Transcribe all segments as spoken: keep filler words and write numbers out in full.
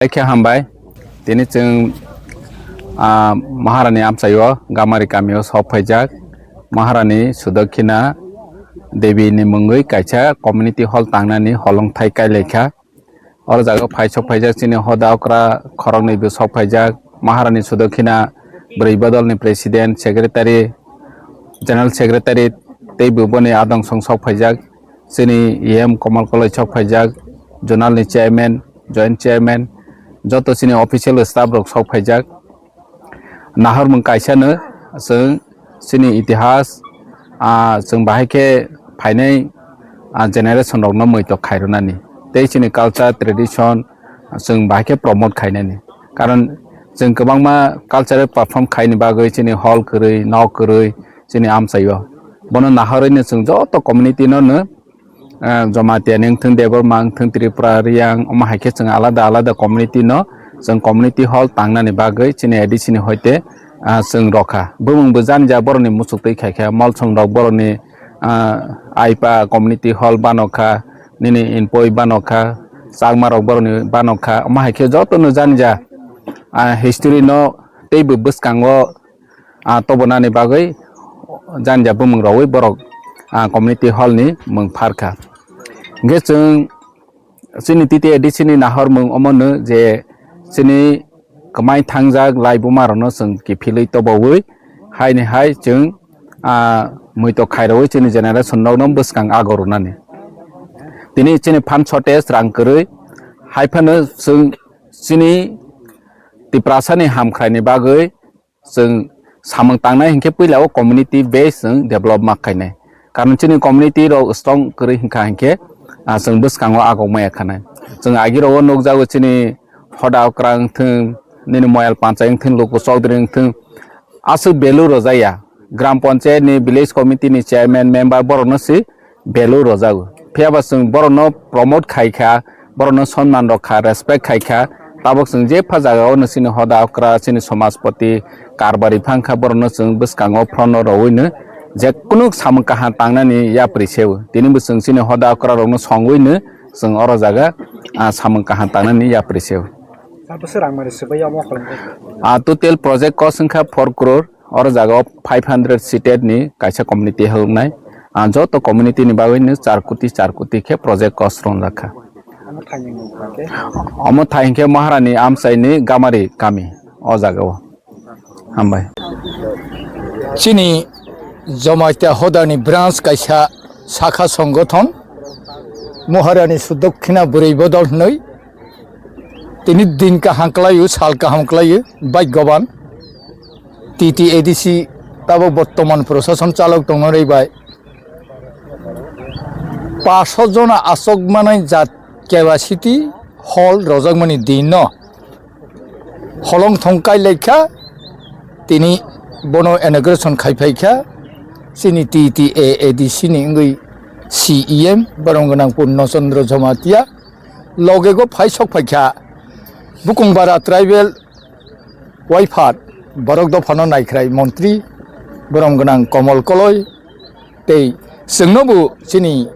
Khe hambai. Tini chwng, ah, Maharani amchaio Gamari kamio sok phaijak. Maharani Sudakkina Devi ni mungwi kaisa community hall tangnani holongthai kailaikha. Oro jaga phai sok phaijak chini hoda okra khoroknwi bo sok phaijak. Maharani Sudakkina bwrwi bodolni president, secretary, general secretary tei bo boni adong song sok phaijak. Chini E M Komal Koloi sok phaijak, zonal ni chairman, joint chairman, joto chini official staff rok sok phaijak. Nahormung kaisa no chwng chini itihas, ah, chwng bahai khe phainai, ah, generation rok no muitok khairwnani tei chini culture tradition chwng bahai khe promote khainani. Karon chwng kwbangma cultural perform khaini bagwi chini hall kwrwi, nok kwrwi chini amchaio. Bono nahorwi no chwng joto community no no, ah, Jamatia ni wngthung, Debbarma wngthung, Tripura, Riyang, omo hai khe chwng alada alada community no chwng community hall tangnani bagwi chini A D C ni hoite, ah, chwng rokha. Bumung bo jani ja borokni muchuk twi khaikha, molsong rok borokni, ah, aipa community hall banokha, nini inpoi banokha, chakma rok borokni banokha, omo hai khe joto no jani ja, ah, history no tei bo bwskango ah, tobonani bagwi jani ja bumung rogwi borok, ah, community hall ni mung pharkha. Hingkhe chwng chini T T A D C ni nahormung omo no je chini kwmai thangjak laibuma rokno chwng kiphilwi tobowi haini hai chwng, ah, muitok khairogwi chini generation rokno bwskang ago rwnani. Tini chini phan shortage rang kwrwi hai phano chwng chini Tiprasa ni hamkrai ni bagwi chwng samung tangnai hinkhe puila o community base chwng develop ma khainai. Karon chini community rok strong kwrwi hinkha hinkhe, ah, chwng bwskango agok maya khanai. Chwng agi rogo nukjago chini hoda okra wngthung, nini moyal panchai wngthung, luku chokdri wngthung, aswk value rwjaya. Gram panchayat ni village committee ni chairman member borokno se value rwjago. Phiya ba chwng borokno promote khai kha, borokno sonman rok kha, respect khai kha, tabok chwng jepha jagao no chini hoda okra, chini somajpoti, karbari phang kha, borokno chwng bwskango phrono rowino je kunu samung kaham tangnani yapri seo. Tini bo chwng chini hoda okra rokno songwino chwng oro jaga, ah, samung kaham tangnani yapri seo. Tabukhe rang mani swbai omo kholong. Ah, total project cost wngkha four crore. Oro jaga o five hundred seated ni kaisa community haluknai. Ah, joto community ni bagwi no char koti, char koti khe project cost romjak kha. Omo thai hwnkhe? Omo thai hwnkhe Maharani amchai ni Gamari kami o jaga o. Hambai. Chini Jamatia hodani branch kaisa sakha songothon Maharani Sudakkina bwrwi bodol hwnwi tini din kaham kwlaio, sal kaham kwlaio, bhagyaban. T T A D C tabok bortoman prosason chalok tongna rwi bai paso jona aswk manai jat capacity hall rwjakmani din no holong thong kai lai kha, tini bono inauguration khai phai kha chini T T A A D C ni wngwi C E M borok gwnang Purno Chandra Jamatia. Loge go phai sok phai kha Bukungbara tribal waiphat borok dophano naikhrai montri borom gwnang Komol Koloi tei chwngno bo chini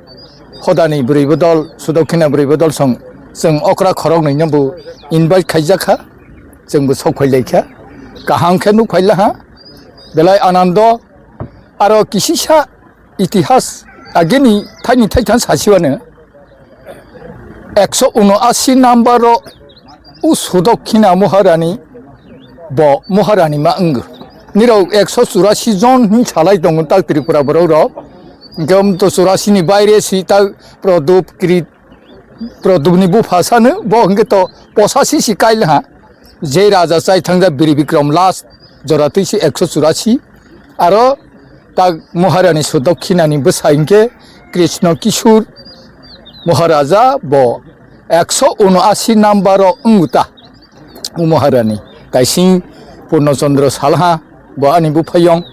hodani bwrwi bodol, Sudakkina bwrwi bodol song chwng okra khoroknwi no bo invite khaijak kha, chwng bo sok phai lai kha, kaham khe nuk phai la ha belai anando. Aro kisisa itihas agini thaini thaitham sasiwano ekso unoasi number o u Sudakkina Maharani bo Maharani ma wngo. Nirok ekso churasi jon hin salai tongo tak Tripura borok rok. Hingke um to churasi ni baire si tak Prodop Krit Prodopni bupha sano bo hingke to posasi si kail ha. Je raja chai thangjak Biri Bikram last jora twi se ekso churasi. Aro tak Maharani Sudokhinani bwsa hinkhe Krishna Kishur Maharaja bo ekso unoasi number o wngwi ta. O Maharani kaising Purno Chandra Salha bo ani buphayong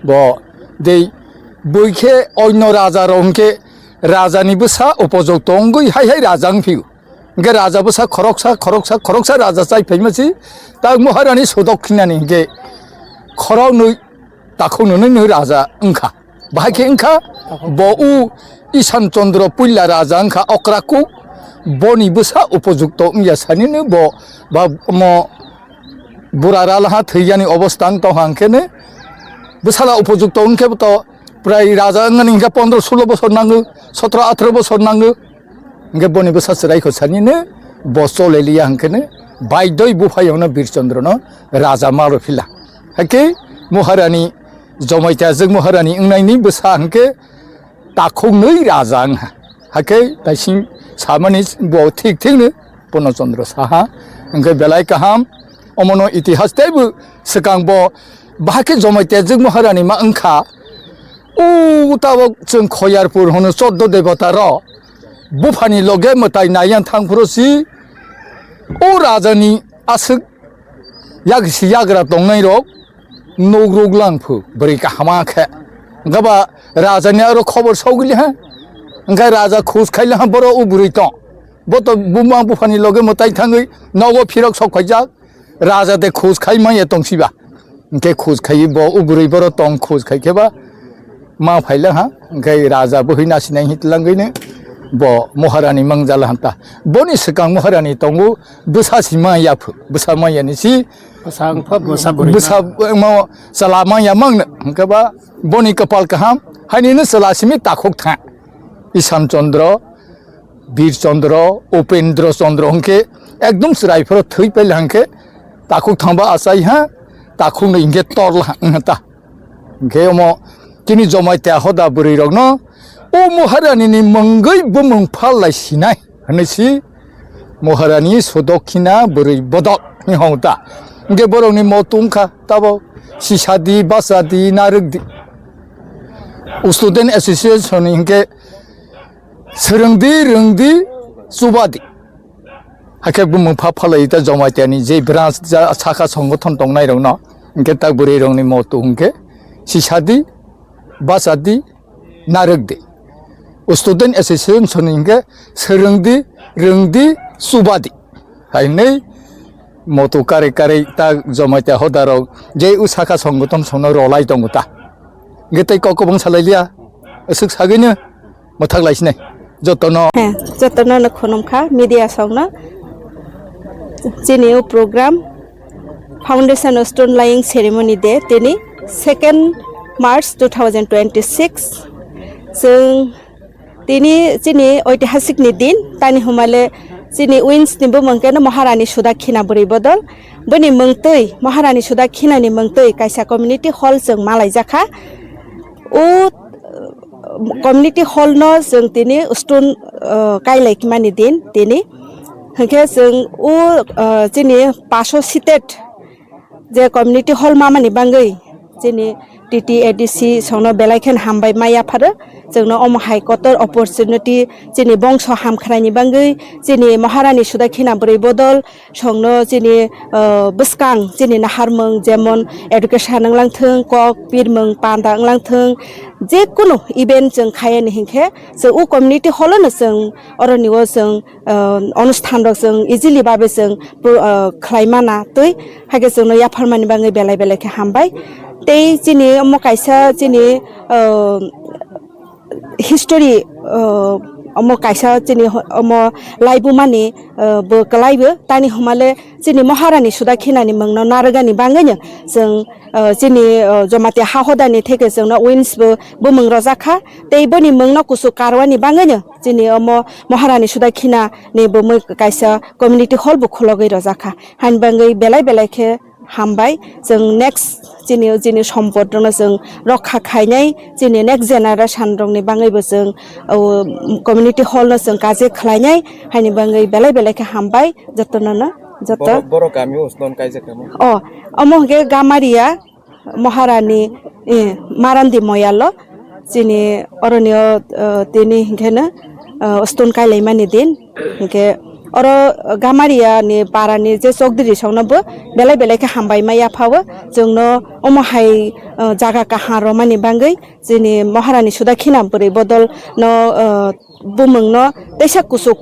bo dei bwikhe oino raja rok hinkhe rajani bwsa upojok tongwi hai hai raja wngphio. Hingke raja bwsa khoroksa, khoroksa, khoroksa raja chai phaima si, tak Maharani Sudokhinani hingke khoroknwi takhuknwi nwi raja wngkha. Bahai khe wngkha, bo u Isan Chandra puila raja wngkha, okra kuk, boni bwsa upojukto wngya sanino bo ba omo bura ralaha thwiyani obostha wng tong hang khe ne bwsala upojukto wng khe to prai raja wngani hingkhe pondro sulo bosor nango, sotro atharo bosor nango. Hingkhe boni bwsa chwrai kho sanino bo chole liya hingkhe ne baidoi buphayungno Birchandra no raja malo phila. Hakhe Maharani Jomaitya jwk Maharani wngnaini bwsa hingkhe takhuknwi raja wngha. Hakhe taising samani bo thik thikno Purno Chandra saha. Hingkhe belai kaham, omono itihas teibo swkang bo bahai khe Jomaitya jwk Maharani ma wngkha. O tabok chwng Khoyarpur hwno choddo debota rok buphani loge mwtai naiyan thangphuru si o rajani aswk yak si yagra tongnai rok nuk ruk lang phu bwrwi kahama khe. Hwnkhe ba raja ni aro khobor sogwili ha. Hwnkhe raja khus khaila ha boro o bwrwi tong. Bo to buma buphani loge mwtai thangwi nogo phirok sok phaijak. Raja de khus khai manya tong siba. Hwnkhe khus khai bo o bwrwi boro tong khus khai khe ba ma phaila ha, hwnkhe raja bwhwi nasinai hi tlangwino bo Maharani mangjala hanta. Boni swkang Maharani tongo bwsa si ma yaphu, bwsa ma yani si, bwsa wngpha, bwsa bwrwi bwsa ma. Mo chwla ma ya mangno, hwnkhe ba boni kwpal kaham, hainino chwla simi takhuk tha. Isan Chandra, Bir Chandra, Upendra Chandra hwnkhe ekdom chwrai phoro thwi paila hwnkhe takhuk thangba achai ha, takhukno hwnkhe torla ha wngkha ta. Hwnkhe omo chini Jomaitya hoda bwrwi rokno o Maharani ni mungwi bumung phal lai sinai hwnwi si Maharani Sudokhina bwrwi bodol hwnwi hong ta. Hwnkhe borokni motu wngkha tabo sisadi, bachadi, narwkdi. Student Association ni hwnkhe swrwngdi, rwngdi, chubadi. Hakhe bumung pha phalai ta Jomaitya ni je branch ja sakha songothon tongnai rokno, hwnkhe ta bwrwi rokni motu hwnkhe sisadi, bachadi, narwkdi. Student Association ni hwnkhe swrwngdi, rwngdi, chubadi. Hai hwnwi motu karwi karwi ta Jomaitya hoda rok je o sakha songothon songno rolai tongo ta. Hwnkhe tei kok kwbang salai liya, aswk sagwino mwthak lai sinai jotono. He, jotono no khunum kha media songno. Chini o program Foundation Stone Laying Ceremony Day tini second March two thousand twenty-six. Chwng tini chini oitihasik ni din, tani humale chini wins ni bumung keno Maharani Sudakhina bwrwi bodol. Bini mungtwi, Maharani Sudakhina ni mungtwi kaisa community hall chwng malaijakha. O community hall no chwng tini stone, uh, kailai mani din tini. Hwnkhe chwng o, uh, chini paso seated je community hall mamani bangwi chini T T A D C songno belai khen hambai ma yapharo. Chwngno omo hai kotor opportunity chini bongso hamkhraini bangwi chini Maharani Sudakhina bwrwi bodol songno chini, uh, bwskang chini naharmung jemon education wnglang thung, kok pirmung panda wnglang thung, je kunu event chwng khayani hinkhe chwng o community hall no chwng oroni o chwng, uh, onusthan rok chwng easily babe chwng pro-, uh, khlai mana twi, haikhe chwngno yapharmani bagwi belai belai khe hambai. Tei chini omo kaisa chini, uh, history, uh, omo kaisa chini ho-, omo laibumani, uh, bo kwlaibo tani humale chini Maharani Sudakhinani mungno narwgani bagwino chwng, uh, chini, uh, Jamatia ha hodani theke chwngno wins bo bumung rojak kha. Tei boni mungno kuchuk karwani bagwino chini omo Maharani Sudakhinani bo mui kaisa community hall bo khulogwi rojak kha. Haini bagwi belai belai khe hambai. Chwng next chini, chini sompot rokno chwng rokha khainai, chini next generation rokni bagwibo chwng, o, community hall no chwng kaje khlainai, haini bagwi belai belai khe hambai jotono no, joto. Boro, boro kami o stone kaijak kamo? O, omo hwnkhe Gamaria Maharani, eh, Marandi Moyalo. Chini oroni o, eh, tini hinkhe no, eh, stone kailaimani din. Hinkhe oro Gamaria ni para ni je chokdiri songno bo belai belai khe hambai ma yaphao. Chwngno omo hai, eh, jaga kaham romani bagwi chini Maharani Sudakhina bwrwi bodol no, eh, bumung no teisa kuchuk,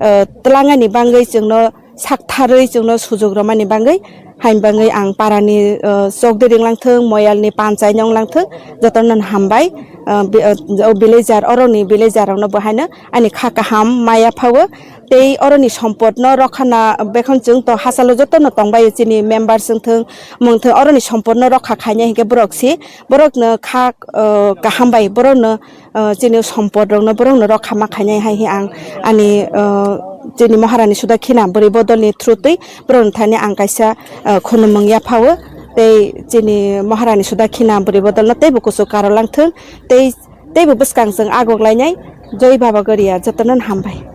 eh, twlangani bagwi chwngno saktharwi chwngno sujuk rwmani bagwi, haini bagwi ang parani, uh, chokdiri wnglang thung, moyalni panchai no wnglang thung, jotono hambai, uh, bi-, uh, o villager, oroni villager rokno bo haino ani kha kaham maya phawo, tei oroni sompotno rokhana bekhon chwng to hachalo jotono tongbaio chini members wngthung, mungthung, oroni sompotno rokha khainai hinkhe borok si, borokno kha, uh, kaham bai borokno, uh, chini sompot rokno borokno rokha ma khainai hai hi ang ani, uh, chini Maharani Sudakhina bwrwi bodolni through twi borokni thani ang kaisa, uh, khunumung yaphawo tei chini Maharani Sudakhina bwrwi bodolno teibo kuchuk karolang thung tei teibo bwskang chwng agok lainai. Joi Baba Goria, jotono hambai.